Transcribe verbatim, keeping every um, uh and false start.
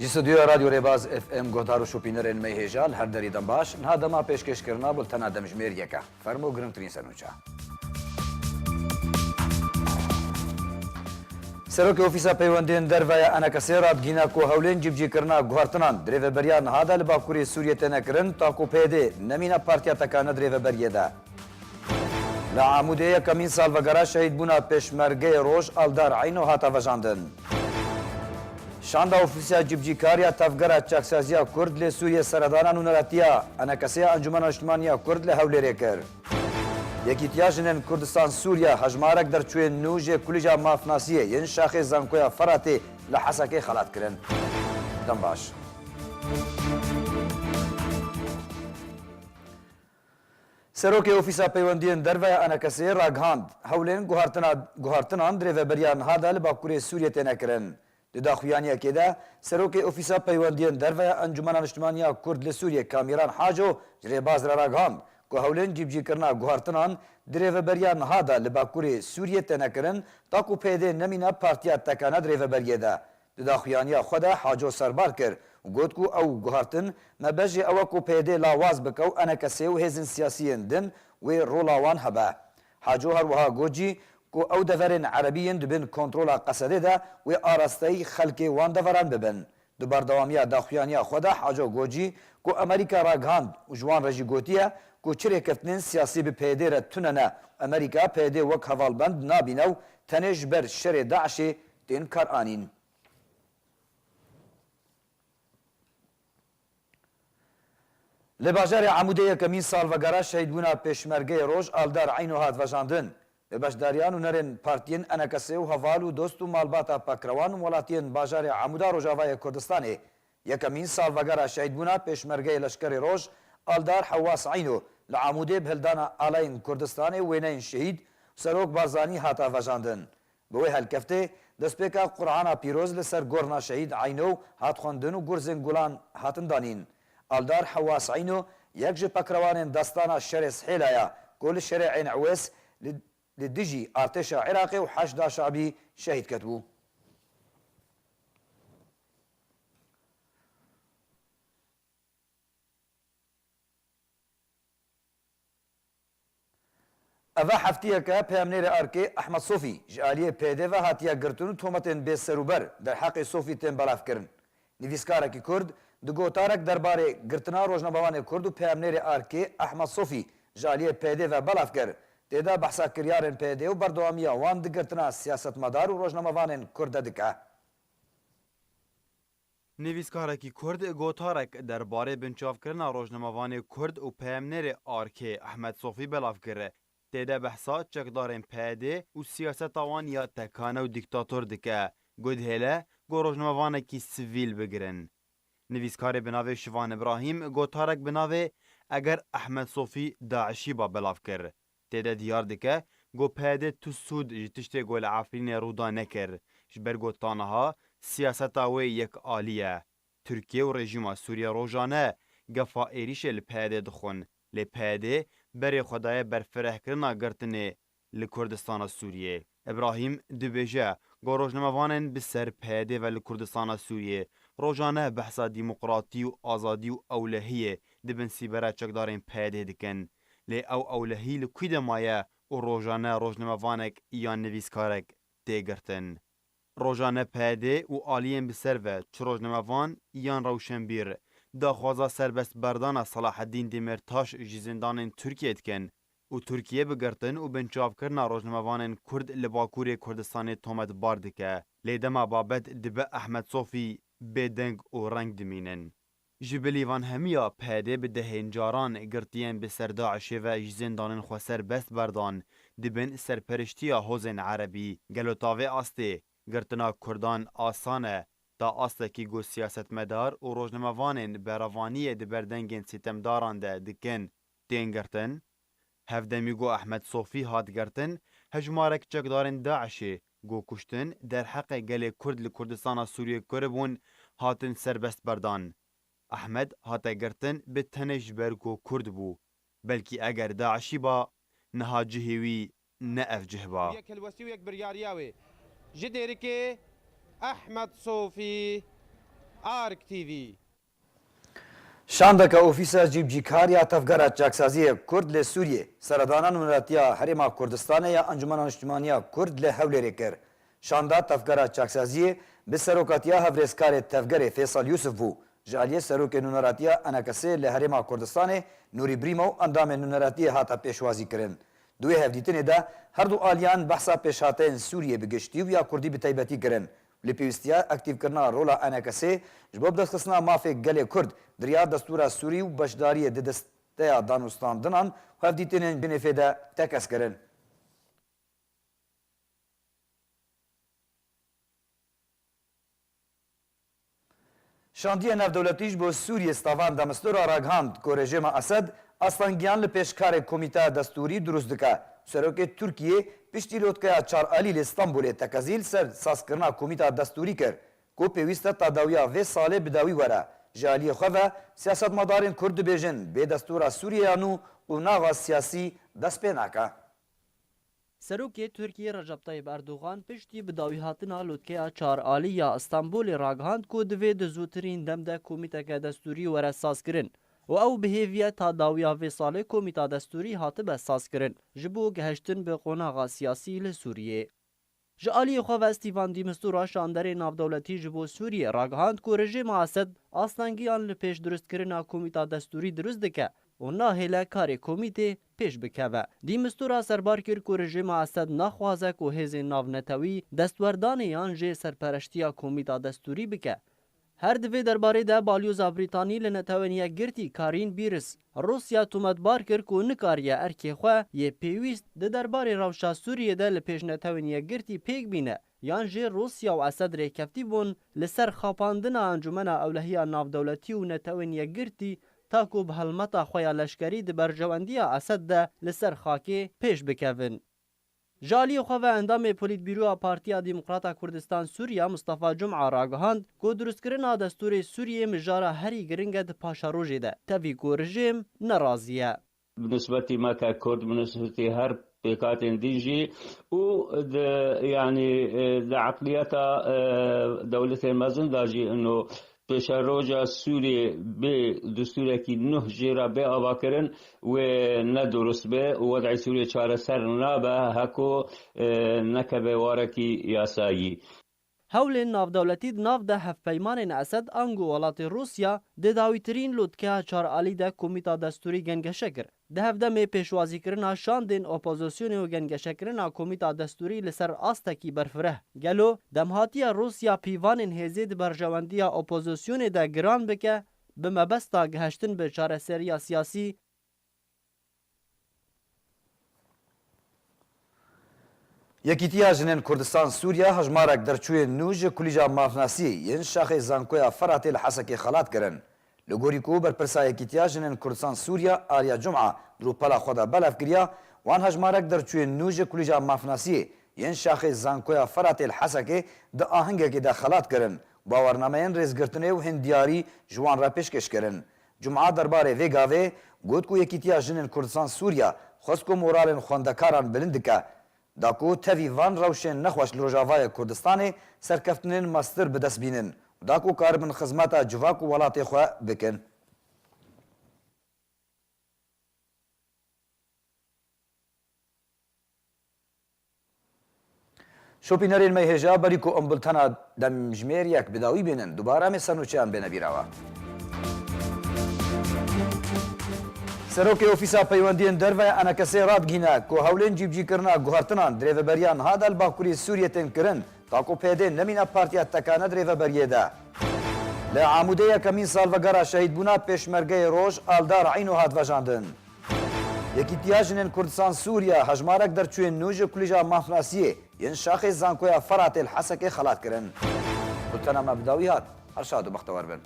Stûdyoya Radyo Rêbaz F M guhdar û şopînerên me hêja li her derî dem baş. Niha dema pêşkêşkirina bultena demjimêr yek e. Fermo girîngtirîn serûnça. Serokê Ofîsa Peywendiyên Derve ya E N K S'ê radigihîne ku hewlên cîbicîkirina guhertinan di rêveberiya niha de li Bakurê Sûriyê têne kirin, ta ku P Y D nemîne partiya tekane di rêveberiyê de. Li Amûdê yekemîn salvegera şehîdbûna pêşmergeyê roj Aldar Eyno hate vejandin. Şanda Ofîsa Cîbicîkar ya Tevgera Çaksaziya Kurd li Sûriyê seredana nûneratiya E N K S'ê ya Encûmena Niştimanî ya Kurd li Hewlêrê kir. Yekîtiya Jinên Kurdistan Sûriye hejmarek derçûyên nû ji Kulîca Mafnasiyê yên Şaxê Zankoya Feratê li Hesekê xelat kirin. Dem baş. Serokê Ofîsa Peywendiyên Derve ya E N K S'ê ragihand, hewlên guhartina, guhartinan di rêveberiya niha de li Bakurê Sûriyê têne kirin. Di daxuyaniyekê de, Serokê Ofîsa Peywendiyên Derve ya Encûmena Niştimanî ya Kurd li Sûriyê Kamîran Haco ji rêbaz re ragihand ku hewlên cîbicîkirina guhartinan di rêveberiya niha de li Bakurê Sûriyê têne kirin, ta ku P Y D nemîne partiya tekane di rêveberiyê de. Di daxuyaniya xwe de Haco serbar kir û got ku ew guhartin me bejê ew e ku P Y D lawaz bike û E N K S û hêzên siyasî yên din wê rola wan hebe. Haco her wiha got jî ku ew deverên erebî yên di bin kontrola Qesedê de wê arasteyî xelkê wan deveran bibin. Di berdewamiya daxuyaniya xwe de Haco got jî ku Amerîka ragihand û ji wan re jî gotiye ku çi rêkeftinên siyasî bi P Y D re tune ne. Amerîka P Y D wek hevalbend nabîne û tenê ji ber şerê DAIŞ'ê tên karanîn. Li bajarê Amûdê yekemîn salvegera şehîdbûna pêşmergeyê roj Aldar Eyno hat vejandin. Bi beşdariya nûnerên partiyên E N K S û heval û dost û malbata Pakrewan û welatiyên bajarê Amûda Rojavayê Kurdistanê, yekemîn salvegera şehîdbûna pêşmergeyê Leşkerê Roj Aldar Hewas Eyno li Amûdê bi hildana alayên Kurdistanê wêneyên şehîd Serok Barzanî hate vejandin. Bi wê helkeftê, destpêka Qur'ana Pîroz li ser gorna Şehîd Eyno hat xwendin û gurzên gulan hatin danîn. Aldar Hewas Eyno yek ji pekrewanên destana Şerê Sihêla ya ku li şerê Ên Ewês li, li dijî artêşa Iraqê û Heşda Şabî şehîd ketibû. Eve heftiyeke peyamnêrê Arkê Ehmed Sofî ji aliyê P Y D ve hatiye girtin û tometên bêserûber derheqê Sofî tên belavkirin. Nivîskarekî Kurd di gotarek derbarê girtina rojnamevanê Kurd û peyamnêrê Arkê Ehmed Sofî ji aliyê P Y D ve belav kir. Tê de behsa kiryarên P Y D û berdewamiya wan di girtina siyasetmedar û rojnamevanên Kurd de dike. Nivîskarekî Kurd gotarek derbarê binçavkirina rojnamevanê Kurd û peyamnêrê Arkê Ehmed Sofî belav kir. Tê de behsa çekdarên P Y D û siyaseta wan ya tekane û dîktator dike. Ku dihêle ku rojnamevanekî sivîl bigirin. Nivîskarê bi navê Şivan Îbrahîm gotarek bi navê Eger Ehmed Sofî DAIŞî ba belav kir. Tê de diyar dike ku P Y D tu sûd ji tiştê ku li Efrînê rû da nekir, ji ber ku ta niha siyaseta wê yekalî ye. Tirkiye û rejîma Sûriye rojane gefa êrîşê li P Y D dixwin, lê P Y D berê xwe daye berfirehkirina girtinê li Kurdistana Sûriyê. Îbrahîm dibêje ku rojnamevanên bi ser P Y D ve li Kurdistana Sûriyê rojane behsa demokratî û azadî û ewlehiyê di bin sîbera çekdarên P Y D dikin. Lê ew ewlehî li kû de maye û rojane rojnamevanek yan nivîskarek tê girtin? Rojane P Y D û aliyên bi ser ve çi rojnamevan yan rewşenbîr daxwaza serbestberdana Selaheddîn Demîrtaş ji zindanên Tirkiyê dikin û Tirkiye bi girtin û binçavkirina rojnamevanên Kurd li Bakurê Kurdistanê tometbar dike. Lê dema babet dibe Ehmed Sofî, bêdeng û reng dimînin. Ji bilî van hemiya P Y D bi dehên caran girtiyên bi ser DAIŞê ve ji zindanên xwe serbest berdan, dibin serperiştiya hozên erebî. Gelo ta vê astê girtina Kurdan asan e, ta astekî ku siyasetmedar û rojnamevanên berevaniyê di ber dengên sîtemdaran de dikin, tên girtin? Hevdemî ku Ehmed Sofî hat girtin, hejmarek çekdarên DAIŞê ku kuştin derheqê gelê Kurd li Kurdistana Sûriyê kiribûn, hatin serbest berdan. Ehmed hate girtin bi tenê ji ber ku Kurd bû. Belkî eger DAIŞî ba, niha cihê wî ne ev cih ba. Yek helwestî û yek biryariya wê. Ji Dêrikê Ehmed Sofî. Ark T V. Şandeke Ofîsa Cîbicîkar ya Tevgera Çaksaziyê Kurd li Sûriyê, seredana Nûneratiya Herêma Kurdistanê ya Encûmena Niştimaniya Kurd li Hewlêrê kir. Şanda Tevgera Çaksaziyê bi serokatiya hevrêzkarê tevgerê Fêsal Yûsif bû. Ji aliyê serokê Nûneratiya Enekesê li Herêma Kurdistanê Nûrî Brîmo endamên nûneratiyê hate pêşwazî kirin. Di wê hevdîtinê de her du aliyan behsa pêşhateyên Sûriyê bi giştî û ya Kurdî bi taybetî kirin. Li pêwîstiya aktîvkirina rola Enekesê ji bo bidestxistina mafê gelê Kurd di riya destûra Sûrî û beşdariyê di desteya danûstandinan û hevdîtinên Cinêfê de tekez kirin. Şandiya navdewletî ji bo Sûriyê Stavan de Mistura ragihand ku rejîma Esed astengiyan li pêşkarê komîteya destûrî dirust dike. Serokê Tirkiyê piştî lotkeya çar alî li Stenbolê tekezî li ser sazkirina komîteya destûrî kir, ku pêwîst e ta dawiya vê salê bi dawî were. Ji aliyê xwe ve siyasetmedarên Kurd dibêjin bê destûra Sûriyê ya nû qonaxa siyasî dest pê nake. Serokê Tirkiyê Recep Tayyip Erdogan piştî bi dawîhatina lotkeya çar alî ya Stenbolê ragihand ku divê di zûtirîn dem de komîteke destûrî were sazkirin û ew bi hêvî ye ta dawiya vê salê komîta destûrî hatibe sazkirin ji bo gehiştin bi qonaxa siyasî li Sûriyê. Ji aliyê xwe ve Stîvan de Mistura şanderê navdewletî ji bo Sûriyê ragihand ku rejîma Esed astengiyan li pêş dirustkirina komîta destûrî dirust dike û nahêle karê komîtê pêş bikeve. De Mistura serbar kir ku rejîma Esed naxwaze ku hêzên navnetewî destwerdanê yan jê serpereştiya komîta destûrî bike. Her di vê derbarê de Balyoza Brîtanî li Netewên Yekgirtî Karîn Bîris Rûsya tometbar kir ku nikariye erkê xwe yê pêwîst di derbarê rewşa Sûriyê de li pêş Netewên Yekgirtî pêk bîne. Yan jî Rûsya û Esed rêkeftî bûn li ser xapandina Encûmena Ewlehiya Navdewletî û Netewên Yekgirtî ta ku bi helmeta xwe ya leşkerî di berjewendiya Esed de li ser xakê pêş bikevin. Ji aliyê xwe ve endamê Polîtbîroya Partiya Demokrata Kurdistan Sûriya Mustafa Cuma ragihand ku dirustkirina destûrê Sûriyê mijara herî giring e di paşerojê de, tevî ku rejîm nerazî ye. Bi nisbetî me ke Kurd, bi nisbetî her pêkhatên din jî û di, yanî, e, di eqliyeta, e, dewletên mezin de jî ino pêşeroja Sûriyê bê destûrekî nuh jê re bê avakirin, wê ne durust be û wed'ê Sûriyê çareser nabe heko, e, nekeve warekî yasayî. Hewlên navdewletî di nav de hevpeymanên Esed ango welatê Rûsya di dawîtirîn lotkeya çar alî de komîta destûrî gengeşe kir. Di hevdemê pêşwazîkirina şandên opozisyonê û gengeşekirina komîta destûrî li ser astekî berfireh. Gelo demhatiya Rûsya pîvanên hêzê di berjewendiya opozisyonê de giran bike, bi mebesta gihiştin bi çareseriya siyasî, Yekîtiya Jinên Kurdistan Sûriya hejmarek derçûyên nû ji Kulîja Mafnasiyê yên Şaxê Zankoya Feratê li Hesekê xelat kirin. Li gorî ku berpirsa Yekîtiya Jinên Kurdistan Sûriya Arya Cuma di rûpela xwe de belav kiriya, wan hejmarek derçûyên nû ji Kulîja Mafnasiyê yên Şaxê Zankoya Feratê li Hesekê di ahengekê de xelat kirin. Bawernameyên rêzgirtinê û hindiyarî ji wan re pêşkêş kirin. Cuma derbarê vê gavê got ku Yekîtiya Jinên Kurdistan Sûriya xwest ku moralên xwendekaran bilind dike, da ku tevî van rewşên nexweş li Rojavayê Kurdistanê serkeftinên mestir bi dest bînin û da ku karibin xizmeta civak û welatê xwe bikin. Şopînerên me hêja, berî ku em bultena demjimêr yek bi dawî bînin, dubare em ê sernûçeyan bêne bîra we. Serokê Ofîsa Peywendiyên Derve ya Enekesê radigihîne ku hewlên cîbicîkirina guhertinan di rêveberiya niha de li Bakurê Sûriyê tên kirin, ta ku P D nemîne partiya tekane di rêveberiyê de. Li Amûdê yekemîn salvegera şehîdbûna pêşmergeyê Roj Aldar Îno hat vejandin. Yekîtiya Jinên Kurdistan Sûriya hejmarek derçûyên nû ji Kulîja Mafnasiyê yên Şaxê Zankoya Feratê li Hesekê xelat kirin. Bultena me bi dawî hat. Her şad û bextewar bin.